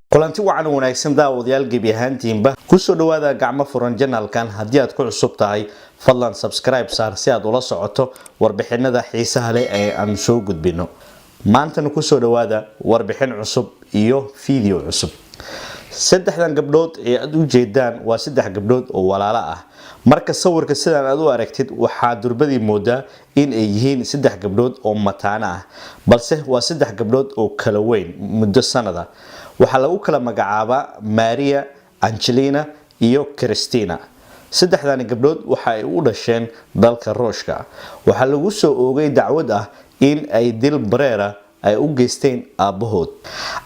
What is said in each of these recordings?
Kulanti wacan wanaagsan, daawadayaal, gebi ahaantiinba kusoo dhawaada Gacmo Furan channelkan. Haddii aad ku cusub tahay, fadlan subscribe saar si aad ula socoto warbixinada xiisaha leh ee aan soo gudbino. Maantana kusoo dhawaada warbixin cusub iyo video cusub. Saddexdan gabdhood ee aad u jeedaan waa saddex gabdhood oo walaalo ah. Marka sawirka sidaan aad u aragtid, waxaa durbadii moodaa in ay yihiin saddex gabdhood oo mataano ah, balse waa saddex gabdhood oo kala weyn muddo sanada. Waxaa lagu kala magacaabaa Maria, Angelina iyo Christina. Saddexdani gabdhood waxa ay u dhasheen dalka Ruushka. Waxaa lagu soo oogay dacwad ah in ay dil bareera ay u geysteen aabbahood.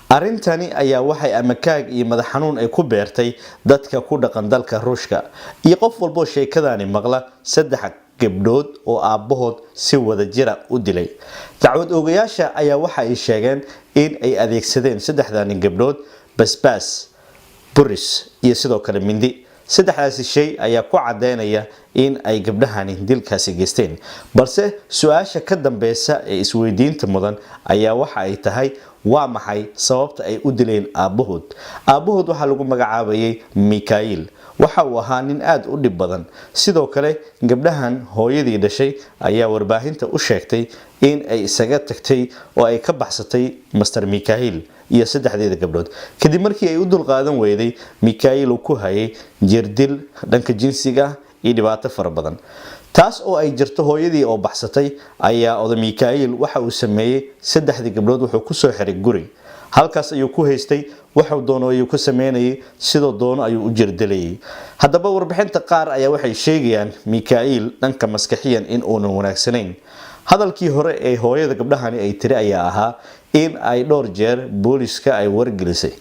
Arrintani ayaa waxay amakaag iyo madax xanuun ay ku beertay dadka ku dhaqan dalka Ruushka iyo qof walboo sheekadani maqla, saddex gabdhood oo aabbahood si wada jira u dilay. Dacwad oogayaasha ayaa waxa ay sheegeen in ay adeegsadeen saddexdani gabdhood basbaas, buris iyo sidoo kale mindi. Saddexdaasi shay ayaa ku cadeynaya in ay gabdhahani dilkaasi geysteen, balse su-aasha ka dambeysa ee isweydiinta mudan ayaa waxa ay tahay: waa maxay sababta ay u dileen aabbahood? Aabbahood waxaa lagu magacaabayay Mikail. Waxa uu ahaa nin aada u dhib badan. Sidoo kale gabdhahan hooyadii dhashay ayaa warbaahinta u sheegtay in ay isaga tagtay oo ay ka baxsatay Master Mikail iyo saddexdeeda gabdhood kadib markii ay u dulqaadan weyday Mikail uu ku hayay jirdil dhanka jinsiga iyo dhibaato fara badan. Taas oo ay jirto, hooyadii oo baxsatay ayaa oda Mikail waxa uu sameeyey saddexdii gabdhood wuxuu kusoo xiray guri. Halkaas ayuu ku haystay, waxuu doono ayuu ku sameynayay, sidoo doono ayuu u jirdilayay. Haddaba warbixinta qaar ayaa waxay sheegayaan Mikail dhanka maskaxiyan in uunan wanaagsanayn. Hadalkii hore ee hooyada gabdhahani ay tiri ayaa ahaa in ay dhowr jeer booliska ay wargelisay,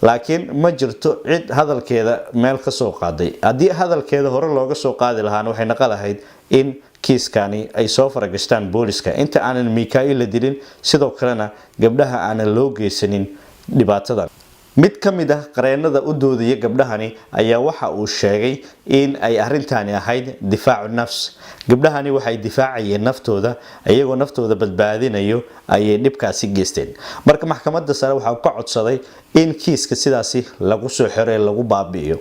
laakiin ma jirto cid hadalkeeda meel ka soo qaaday. Haddii hadalkeeda hore looga soo qaadi lahaana, waxay naqon lahayd in kiiskani ay soo faragashtaan booliska inta aanan Mikail la dilin, sidoo kalena gabdhaha aanan loo geysanin dhibaatadan. Mid ka mid ah qareenada u doodaya gabdhahani ayaa waxa uu sheegay in ay arrintani ahayd difaacu nafs. Gabdhahani waxay difaacayeen naftooda, iyagoo naftooda badbaadinayo ayay dhibkaasi geysteen. Marka maxkamadda sare waxaa ka codsaday in kiiska sidaasi lagu soo xiro ee lagu baabi'iyo,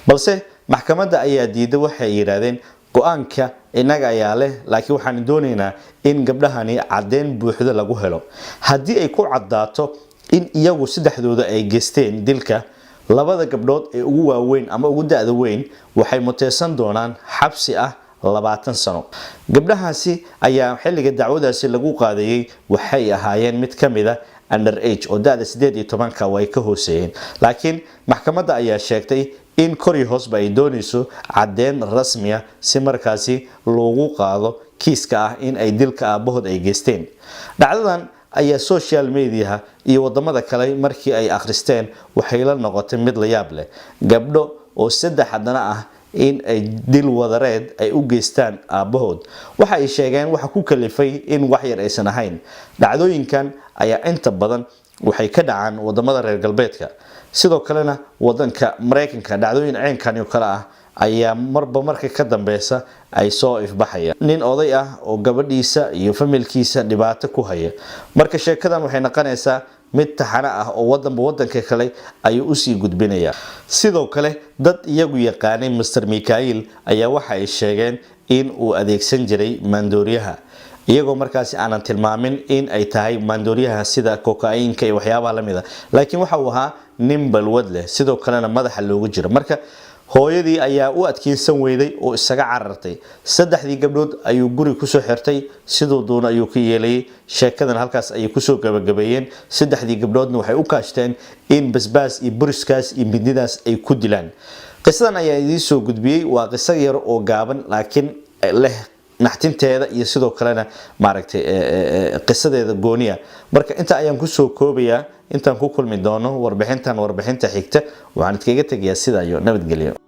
balse maxkamadda ayaa diiday. Waxay yidhaahdeen: "Go-aanka innaga ayaa leh, laakiin waxaan doonaynaa in gabdhahani caddeyn buuxda lagu helo." Haddii ay ku caddaato in iyagu saddexdooda ay geysteen dilka, labada gabdhood ee ugu waaweyn ama ugu da-da weyn waxay muteysan doonaan xabsi ah 20 sano. Gabdhahaasi ayaa xilliga dacwadaasi lagu qaadayay waxay ahaayeen mid ka mid a under age oo da-da 18-ka way ka hooseeyeen, laakiin maxkamadda ayaa sheegtay in kor iyo hoosba ay doonayso caddeyn rasmiya si markaasi loogu qaado kiiska ah in ay dilka aabbahood ay geysteen. Dhacdadan ayaa social mediaha iyo wadamada kale markii ay akhristeen waxay la noqotay mid la yaab leh, gabdho oo saddex haddana ah in ay dil wadareed ay u geystaan aabbahood. Waxa ay sheegeen waxa ku kalifay in wax yar aysan ahayn. Dhacdooyinkan ayaa inta badan waxay ka dhacaan wadamada reer galbeedka, sidoo kalena wadanka Maraykanka dhacdooyin ceynkani oo kale ah ayaa marba marka ka dambeysa ay soo ifbaxaya, nin oday ah oo gabadhiisa iyo familkiisa dhibaato ku haya. Marka sheekadan waxay noqonaysaa mid taxano ah oo wadanba wadanka kale ayuu usii gudbinayaa. Sidoo kale dad iyagu yaqaanay Master Mikail ayaa waxa ay sheegeen in uu adeegsan jiray maandooriyaha, iyagoo markaasi aanan tilmaamin in ay tahay maandooriyaha sida cocaine-ka iyo waxyaabaha lamid a, laakiin waxa uu ahaa nin balwad leh, sidoo kalena madaxa loogu jiro. Marka hooyadii ayaa u adkeysan weyday oo isaga carartay. Saddexdii gabdhood ayuu guri kusoo xirtay, siduu doono ayuu ka yeelayay. Sheekadan halkaas ayay kusoo gabagabeeyeen. Saddexdii gabdhoodna waxay u kaashteen in basbaas iyo buriskaas iyo mindidaas ay ku dilaan. Qisadan ayaa idiin soo gudbiyey. Waa qiso yar oo gaaban, laakiin leh naxtinteeda iyo sidoo kalena maaragtay qisadeeda gooniya. Marka inta ayaan kusoo koobayaa. Intaan ku kulmi doono warbixintan warbixinta xigta, waxaan idkaga tegayaa sidaa iyo nabadgelyo.